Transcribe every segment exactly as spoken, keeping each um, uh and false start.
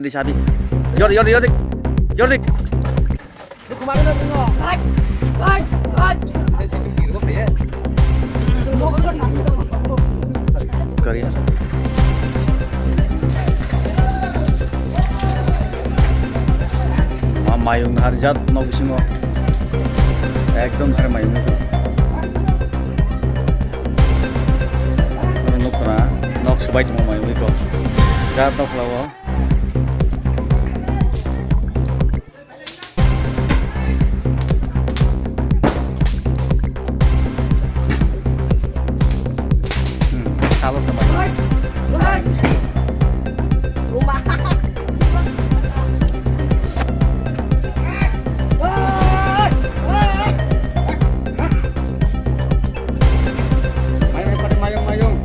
Di sabi. Jordi, jordi, jordi. Jordi. Kari. Ma mayung harjak nok bisingo. Ekdom har mayung. Nok na, nok subai tongma mayung ko. Jat nok lawo. Hmm, salo sama. Mayung, mayung, mayung.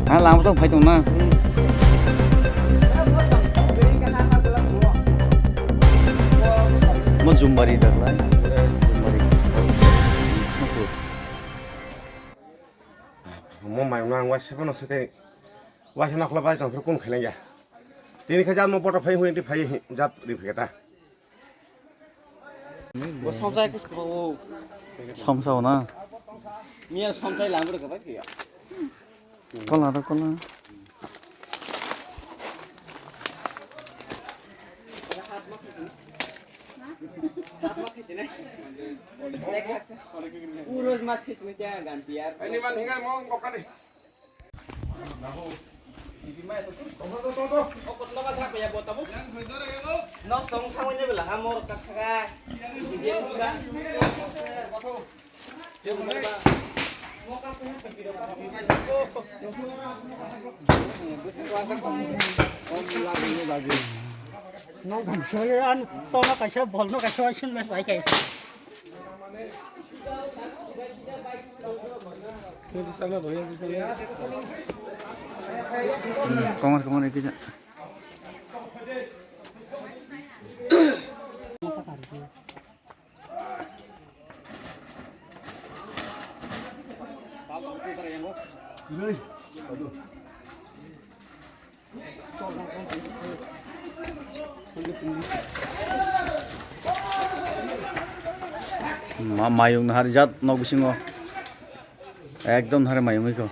Ha, lama tong phai tong na. Mo Jumbari daklai. Jumbari. Mo mai nang wai se bono se tei. Waisa nokla bai tong phuru kung khailaiya. Tini khe jat mo boto phai huni phai jat ri phai ta. Bo somsa kis ko. Somsa na. Miya somsa lamur ka bai ya. Kola da kola. Uros mas kis ni kya ganti yar. Ani man hingar mo kokani. Nok bwskango ang tono kaisa, bolno kaisa, waising bai kaisa. Komor, komor, ekisa. Ma-, mayung nahar jat nok bisingo. Ekdom nahar mayung iko.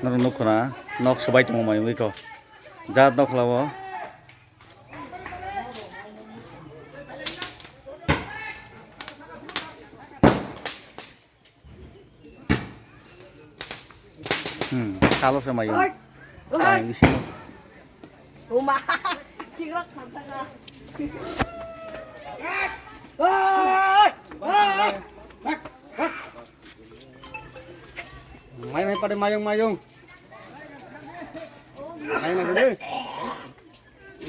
Norok nukho na, nok swbai tongo mayung iko. Jat nok khlawo. Hmm, salo se mayung. Oi, oi. Mayung bisingo. Uma. Kilo khamsaka. Oi, oi. Mai mai pade mayung, mayung. Mayung na dulu.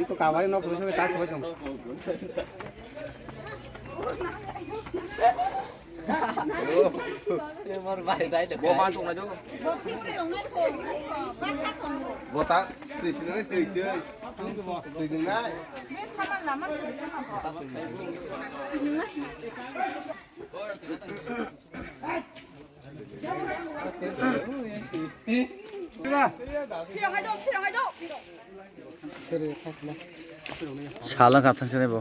Iko kawai nok dulu sampai tak sampai dong. Bo man tung na jo. Bo ta, tui sini tui tui. Tui ding na. Sala kha thang sene bo.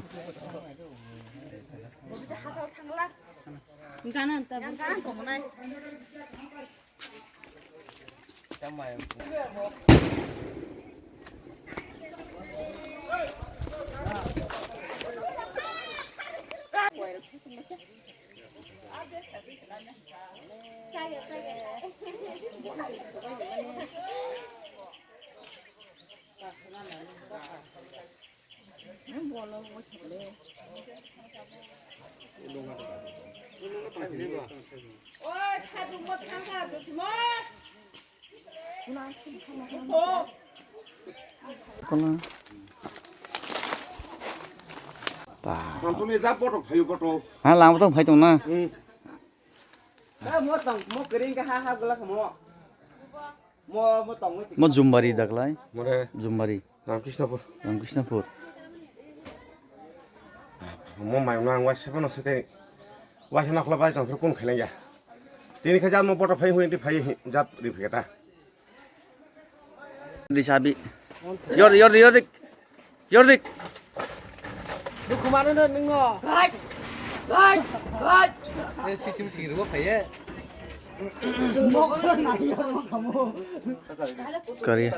Kono. Ba. Nang tumi ja botok thayo botok. Ha, lama tong phai tong na. Hmm. Ba mo tong, mo kering ka ha ha gula kamo. Mo Jumbari daklai. More Jumbari. Ramkrishnapur. Ramkrishnapur. Mo mai no ang waisa phano se tei waisa nakhla bai tong phuru kun khailai ya. Tini khe jat mo boto phai hui ti phai jat ri pheta. Di sabi. Yor, yor, yor dik. Yor dik. Dukhumano no nungo. Hai! Hai! Hai! Eh, sisim sirbo phaiye. Kariya.